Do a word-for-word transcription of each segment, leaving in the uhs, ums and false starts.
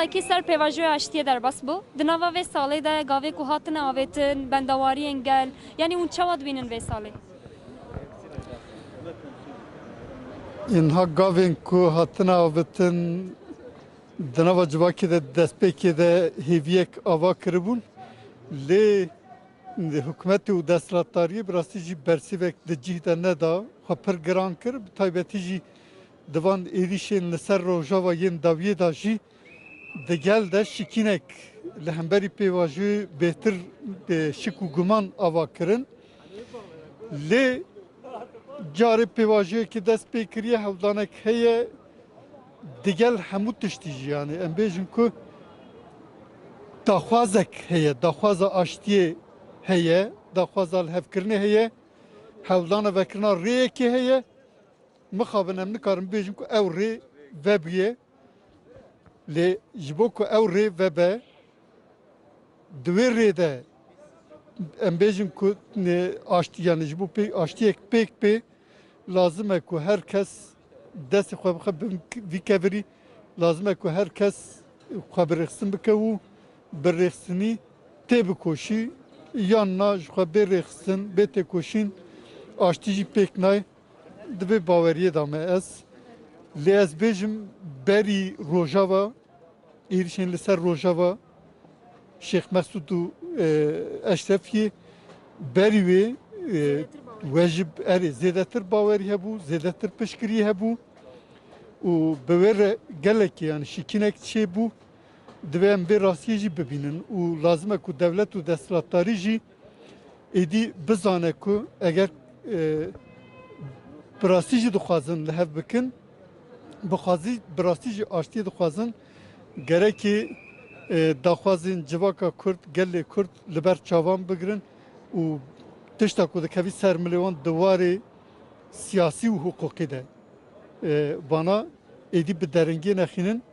Yekî ser pêvajoya aştiyê derbas bû. Di nava vê salê de gavê ku hatine avêtin, bendawariyên gel, yanî hûn çawa dibînin vê salê? Înha gavên ku hatine avêtin di nava civakê de destpêkê de hêviyek ava kiribûn. Lê hikûmetê û desthilatdariyê bi rastî jî bersivek di cih de neda, xwe pir giran kir. Bi taybetî jî di van êrîşên li ser rojava yên dawiyê de jî di gel de şikînek li hemberî pêvajoyê bêhtir, e, şik û guman ava kirin. Lê carê pêvajoyekî dest pê kiriye, hewldanek heye, digel hemû tiştî jî, yanî em bêjin ku daxwazek heye, daxwaza aştiyê heye, daxwaza lihevkirinê heye, hewldana vekirina rêyekê heye. Mixabin em nikarin bêjin ku ew rê vebûye. Lê ji bo ku ew rê vebe, di wê rê de em bêjin ku, e, aştî, yanî ji bo pê-, aştiyek pêk bê, lazim e ku her kes destê xwe bixe bi vî kevirî, lazim e ku her kes xwe bi rêxistin bike û bi rêxistinî tê bikoşî, yan na ji xwe bê rêxistin, bê têkoşîn, aştî jî pêk nayê. Di vê baweriyê de me ez. Lê ez bêjim, berî Rojava, êrişên li ser Rojava Şêx Mesûd û, e, Eşrefiyê, berî wê, e, we ji erê zêdetir bawerî hebû, zêdetir piştgirî hebû û bi wê re gelekî, yanî şikînek çêbû. Divê em vê rastiyê jî bibînin û lazim e ku dewlet û desthilatdarî jî êdî bizane ku eger, e, bi rastî jî dixwazin li hev bikin, bixwazî, bi rastî jî aştiyê dixwazin, gerekê, e, daxwazên civaka Kurd, gelê Kurd li ber çavan bigirin û tişta ku dikevî ser milê wan di warê siyasî û hiqûqî de, e, vana êdî bi deringiyê nexînin,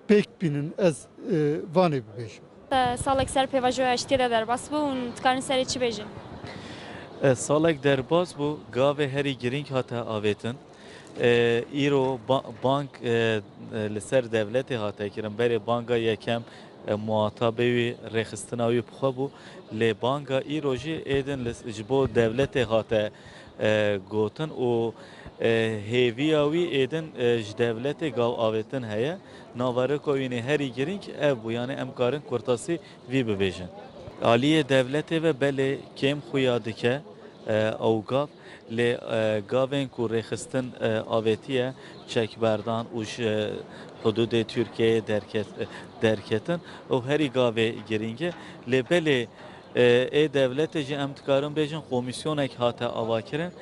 pêk bînin, ez, e, vanê bibêjim. Te salek ser pêvajoya aştiyê de derbas bû, hûn dikarin serê çi bêjin? E, salek derbas bû, gavê herî girîng hate avêtin. E, îro ba-, bang, e, e, li ser dewletê hate kirin. Berê banga yekem, e, muhatabê wî, rêxistina wî bi xwe bû. Lê banga îro jî êdin li, ji bo dewletê hate, e, gotin û, e, hêviya wî êdin, e, ji dewletê gav avêtin heye. Navereka wînê herî girîng ev bû, yanî em karin kurtasî vî bibêjin. Aliyê dewletê ve belê kêm xuya dike, e, ew gav, lê, e, gavên ku rêxistin, e, avêtiye çekberdan û ji hudûdê Tirkiyeyê derket-, derketin, ew herî gavê girîng e. Lê belê, e, ê dewletê jî em dikarin bêjin komîsyonek hate avakirin,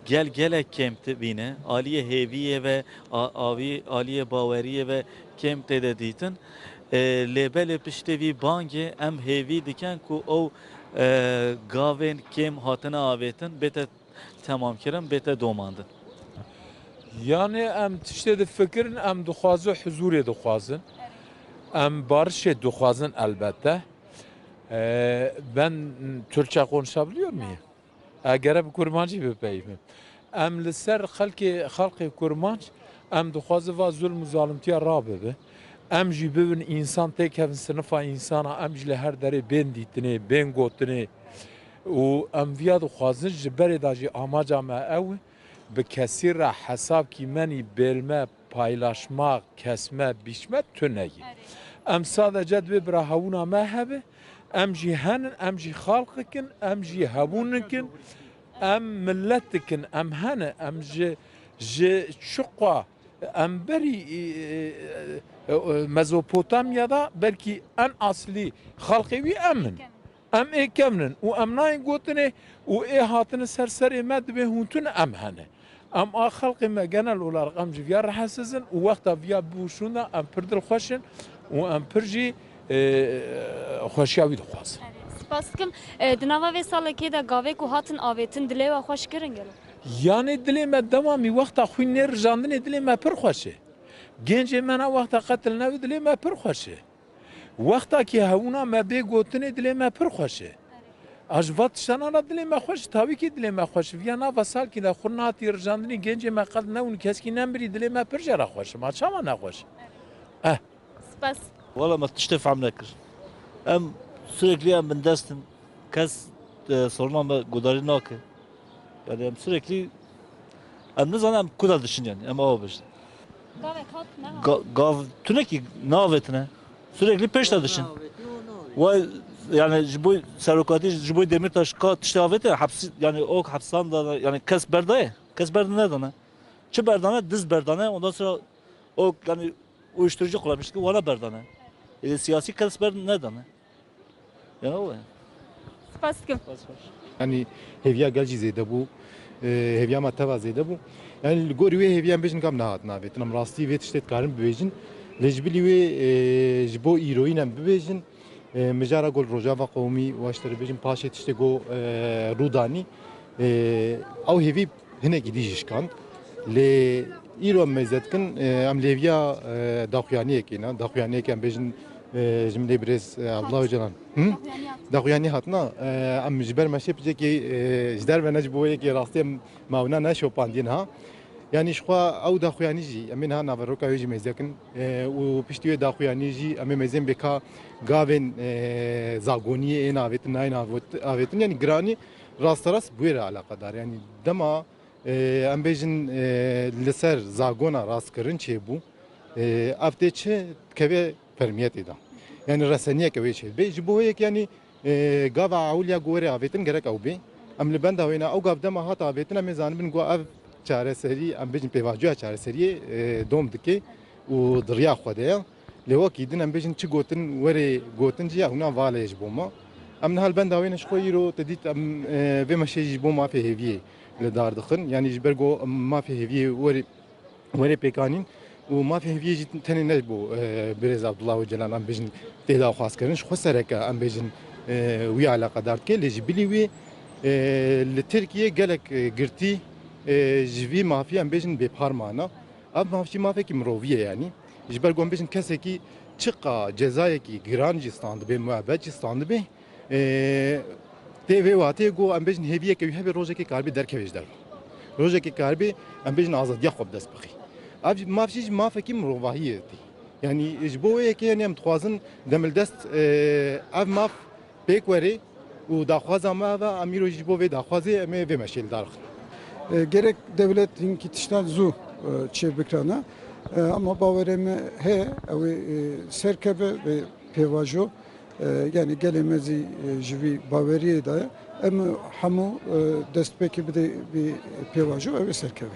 gel gelek kêm dibîne, aliyê hêviyê ve, a-, avî-, aliyê baweriyê ve kêm tê de dîtin. E, lê belê piştê vî bangê em hêvî dikin ku ew, e, gavên kêm hatine avêtin, bête temamkirin, bête domandin. Yanî em tiştê difikirin, em dixwazin huzûrê dixwazin. Em barişê dixwazin elbette. E, ben Türkçe konuşabiliyor muyum? E, gere bi kurmancî bipeyivim. Em li ser xelkê, xelkê kurmanc, em dixwazin va zulm û zalimtiya rabibe. Em jî bibin însan, têkevin sinifa însana, em jî li her derê bên dîtinê, bên gotinê. Û em viya dixwazin, ji berê de jî amaca me ew e, bi kesî re hesab kîmenî bêlme, paylaşma, kesme, bîçme tune ye. Em sadece divê bira hebûna me hebe, em jî henin, em jî xalqik in, em jî hebûnik in, em miletik in, em hene, em ji, ji çiqa em berî, e, e, e, Mezopotamya de belkî en aslî xalqê wî em in. Em ê kevnin û em nayên gotinê û ê hatine ser serê me, divê hûn tune em hene. Em a xelqê me genel olarak em ji viya rehetsiz in û wexta viya bûşûn de em pir dilxweş in û em pir jî, e, xweşiya wî dixwazin. Spas dikim. E, di nava vê salekê de gavê ku hatin avêtin dilê we xweş kirin gelo? Yanî dilê me dewamî wexta xwîn nêrijandinê dilê me pir xweş e. Gencê me na wexta qetil nebi dilê me pir xweş e. Wexta ki hebûna me bê gotinê dilê me pir xweş e. A ji va tiştana re dilê me xweş, tawî ki dilê me xweş. Viya nava salkî de xwir nehatî rijandinî, gencê me qet newin, keskî nemirî, dilê me pir jê re xweş. Ma çawa nexweş? Eh. Spas. Wala me tiştê fehm nekir. Em sürekli em bindest in. Kes, e, soruna me guhdarî nake. Yani em sürekli, em nizanin em ku de diçin yani. Em awa bijin. Gavek hat ne? Ga-, gav tunekî navêtine. Sürekli pêş de diçin. Vay, yani ji bo serokatî, ji bo Demirtaş ka tiştê avêtine, hepsi, yani o hepsan da, yani kes berdaye. Kes berdane. Çi berdane? Diz berdane. Ondan sonra o, yani uyuşturucu kullanmış ki, wana berdane. E, siyasî kes berdane. Ya o. Spas dikim. Yanî hêviya gel jî zêde bû. E, hêviya me teva zêde bû. Yanî li gorî wê hêviya em bêjin gam nehat navêtin. Em rastî vê tiştê dikarin bibêjin. Lê ji bilî wê, e, ji bo îroyîn em bibêjin. E, mijara gol Rojava Qewmî, waştir bêjin paşê tiştê go, e, Rûdanî. E, ew hêvî hinekî dî jî şikand. Lê îro em mêze dikin, e, em lêviya, e, daxuyaniyekê ne. Daxuyaniyekê em bêjin, e, ji min lê birêz, e, Abdullah Öcalan. Hı? Daxuyanî hatina, e, em ji ber meşê piçekê, e, ji derve ne ji bo yekê rastî em mawina neşopandiye niha. Yanî ji xwe ew daxuyanî jî em ê niha naveroka wê jî mêze kin. E, û piştî wê daxuyanî jî em ê mêzên bêka gavên, e, zagoniyê ên avêtin, nayên avêt-, avêtin. Yanî giranî rasterast bi wê re eleqedar. Yanî dema Ê, em bêjin, ê, li ser zagona rastkirin çêbû. Ê, ev tê çi dikeve fermiyetê de. Yanî reseniyeke wê çêdibê. Ji bo yek yanî, ê, gava ewil ya ku were avêtin gerek ew bê. Em li benda wê ne, ew gav dema hat avêtin, em ê zanibin ku ev çareserî, em bêjin pêvajoya çareseriyê, ê, dom dike û di riya xwe de ye. Lê wekî din em bêjin çi gotin were gotin jî ew na vala ye ji bo me. Em niha li benda wê ne ji xwe îro te dît em, ê, vê meşê jî ji bo mafê hêviyê li dar dixin. Yanî ji ber ku mafê hêviyê werê, werê pêkanîn û mafê hêviyê jî tenê ne ji bo, e, birêz Abdullah Ocalan em bêjin tê daxwazkirin. Ji xwe sereke em bêjin, e, wî eleqedar dike. Lê ji bilî wî, e, li Tirkiyê gelek, e, girtî, e, ji vî mafî em bêjin bêpar mane. Ev maf jî mafekî mirovî ye yanî. Ji ber ku em bêjin kesekî çiqa cezayekî giran jî standibê, muebet jî standibê, Ê, tê vê wateyê ku em bêjin hêviyeke wî hebe rojekê karibê derkeve ji derve. Rojekê karibê em bêjin azadiya xwe bi dest bixî. Ev jî maf jî ji mafekî mirovahiyê tê. Yanî ji bo wê yekê yanî em dixwazin demildest, ê, ev maf pêk were û daxwaza me ev e, em îro jî ji bo vê daxwazê em ê vê meşê li dar xin. E, gerek dewlet hinkî tiştan zû, e, çêbikirana. E, ama bawerê me heye, ew ê, e, serkeve vê pêvajo. E, yanî gelê me zî, e, ji vî baweriyê de ye. Em hemû, e, destpêkê bide vî pêvajo, ew ê serkeve.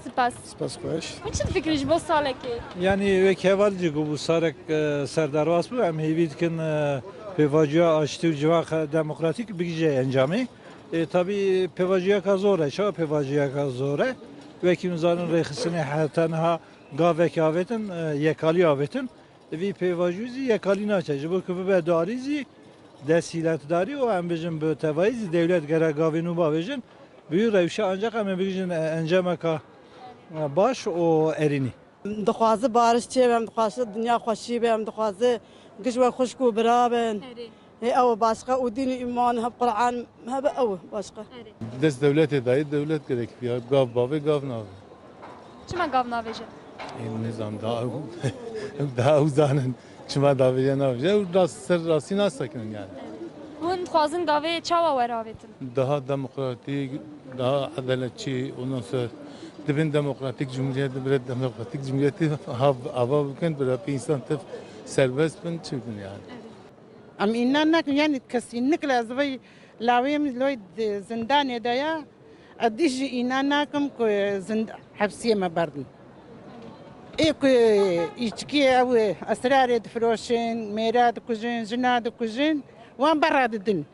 Spas. Spas xweş. Hûn çi difikirin ji bo salekê? Yanî wek heval jî ku bû sarek, e, ser derbas bû, em hêvî dikin, e, pêvajoya aştî û civaka demokratîk bigihîje encamê. E, tabî pêvajoyeka zor e. Çawa pêvajoyeka zor e? Wekî hûn zanin rêxistinê heta niha gavekê avêtin, e, yekalî avêtin. Vî pêvajoyî zî yekalî naçe. Ji bo ku bibe darî zî desthilatdarî û em bijin bi tevayî zî dewlet gere gavê nû bavêjin. Bi wî rewşe ancak em ê bigihîjin, e, encameka, e, baş û erênî. Em dixwaze bariş çêbe, em dixwaze dinya xweşî be, em dixwaze giş we xwişk û bira bin. Erê. Hê ew başqa û dîn û îman heb Quran hebe ew başqa. Erê. Dest dewletê dayê, dewlet gerek ya gav bavê, gav navê. Çima gav navêje? Ê, nizam daha ew, daha ew zanin. Çima davêje navêje? Ew rast, ser rastî nasekinin yani. Hûn dixwazin gavê çawa were avêtin? Daha demokratik, daha edaletçi, ondan sonra dibin demokratik cumhuriyet, bire demokratik cumhuriyeti hav-, ava bikin, bire bir insan tef serbest bin, çi bin yani. Em înan nakin, yanî kesî nikle ez vey lawê min loy di zindanê de ya. Ez dî jî înan nakim ku zind-, hepsiyê me berdin. Ê ku îçkiyê ew esrarê difiroşin, mêra dikujin, jina dikujin, wan berra didin.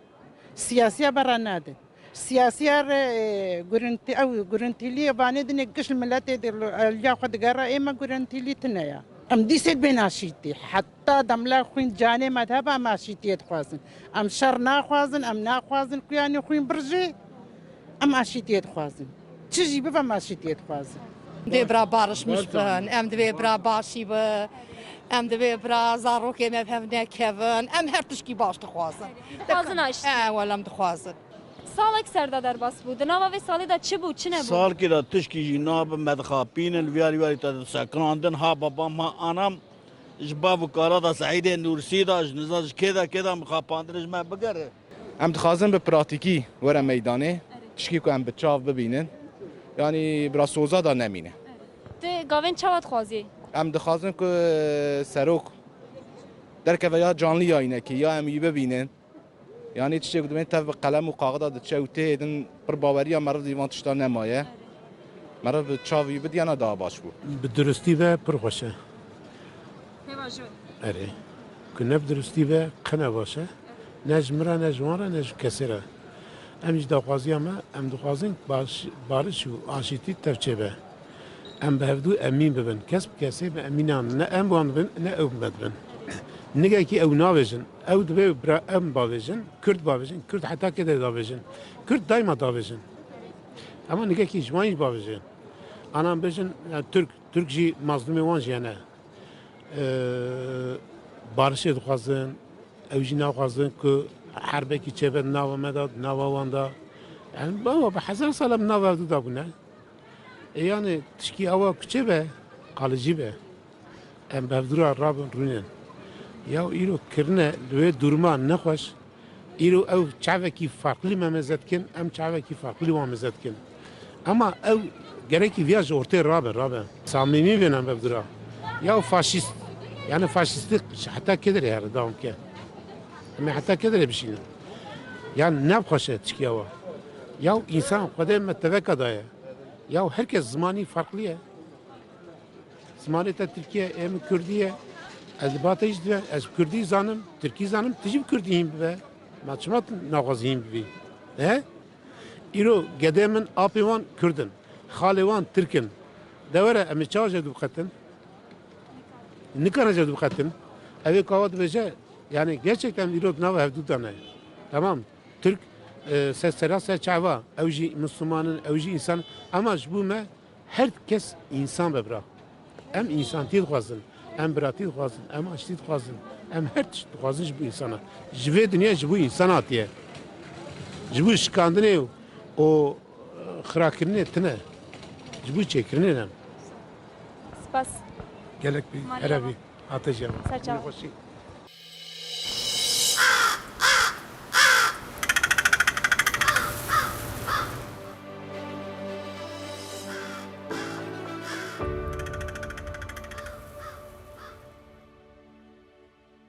Siyasiya berra nadin. Siyasiya re, e, gurintî-, ew gurintîliyê vanê dinê giş li miletê de li, e, liya xwe digere, ê me gurintîlî tune ya. Em dîsê bên aşîtî. Heta demla xwîn canê me dibe em aşîtiyê dixwazin. Em şer naxwazin, em naxwazin ku yanî xwîn birjê. Em aşîtiyê dixwazin. Çi jî bibe em aşîtiyê dixwazin. Divê bira barişmiş bin, em divê bira başî bi, em divê bira zarokê me bi hev nekevin, em her tişkî baş dixwazin. Dixwazin aştî. E, wele em dixwazin. Salek ser de derbas bû. Di nava vê salê de çi bû, çi nebû? Salkê de tişkî jî nabe, me dixapînin, viyarî viyarî te disekinandin, ha babam, ha anam. Ji bav û kara da Seîdê Nûrsî da, ji niza ji kê da kê da mixapandin ji me bigere. Em dixwazin bi pratîkî were meydanê, tişkî ku em bi çav bibînin. Yanî bira soza da nemîne. Tu gavên çawa dixwazî? Em dixwazin ku serok derkeve ya canlî ya înekî, ya em wî bibînin. Yanî tiştê ku dibên tev bi qelem û kaxida diçe û tê din pir baweriya meriv di van tişta nemaye. Meriv bi çav wî bidiyana daha baş bû. Bi durustî ve pir xweş e. Hêvajo. Erê. Ku ne bi durustî ve qe ne baş e. Ne ji min re, ne ji wan re, ne ji kesê re. Em jî daxwaziya me, em dixwazin baş, bariş û aşîtî tev çêbe. Em bi hevdû emîn bibin. Kes bi kesê bi emînan ne em wan dibin, ne ew bi me dibin. Nigekî ew navêjin. Ew divê bira em bavêjin, Kurd bavêjin, Kurd heta kê de davêjin. Kurd daîma davêjin. Ema nigekî ji wan jî bavêjin. Anan bêjin, ya, Tirk, Tirk jî mazlûmê wan jî hene. Ee, barişê dixwazin, ew jî naxwazin ku herbekî çêbe di nava me de, di nava wan de. Yani, baba, bi hezar sal em nava hevdû de bûne. E, yani, tişkî ewa ku çêbe, qalicî be. Em bi hevdû re rabin rûnin. Ya îro kirine li wê duruma nexweş, îro ew çavekî farklı me meze dikin, em çavekî farklı wan meze dikin. Ama ew gerekî viya ji ortê rabe, rabe. Samîmî bînin em bi hevdû re. Ya faşîst, yani faşîstîk heta kê derê here dewam ke. Em ê heta kê derê bişînin. Yani ne xweş e tişkî ewa. Ya însan Xwedê me teveka daye. Ya herkes zimanî farklı ye. Zimanê te Tirkî ye, ê min Kurdî ye. Ez li ba te jî dibe, ez Kurdî zanim, Tirkî zanim, tu jî bi Kurdî hîn bibe. Ma çima tu naxwazî hîn bibî? He? Îro gedê min, apê wan Kurd in. Xalê wan Tirk in. De were, em ê çawa ji hev dû biqetin? Nikane ji hev dû biqetin. Ev ê kawa dibêje, yani gerçekten îro di nava hevdû de ne. Tamam. Tirk, e, ser sera ser çava. Ew jî Misliman in, ew jî însan. Ama ji bo me her kes însan be bira. Em însantî dixwazin, em biratî dixwazin, em aştî dixwazin, em her tişt dixwazin ji bo însana. Ji vê dinya ji bo însan hatiye. Ji bo şikandinê û, û, e, xirakirinê tine. Ji bo çêkirinê ne. Spas. Gelek bî, Maliye here bî. Hate jî. Ser çava. Xweşî.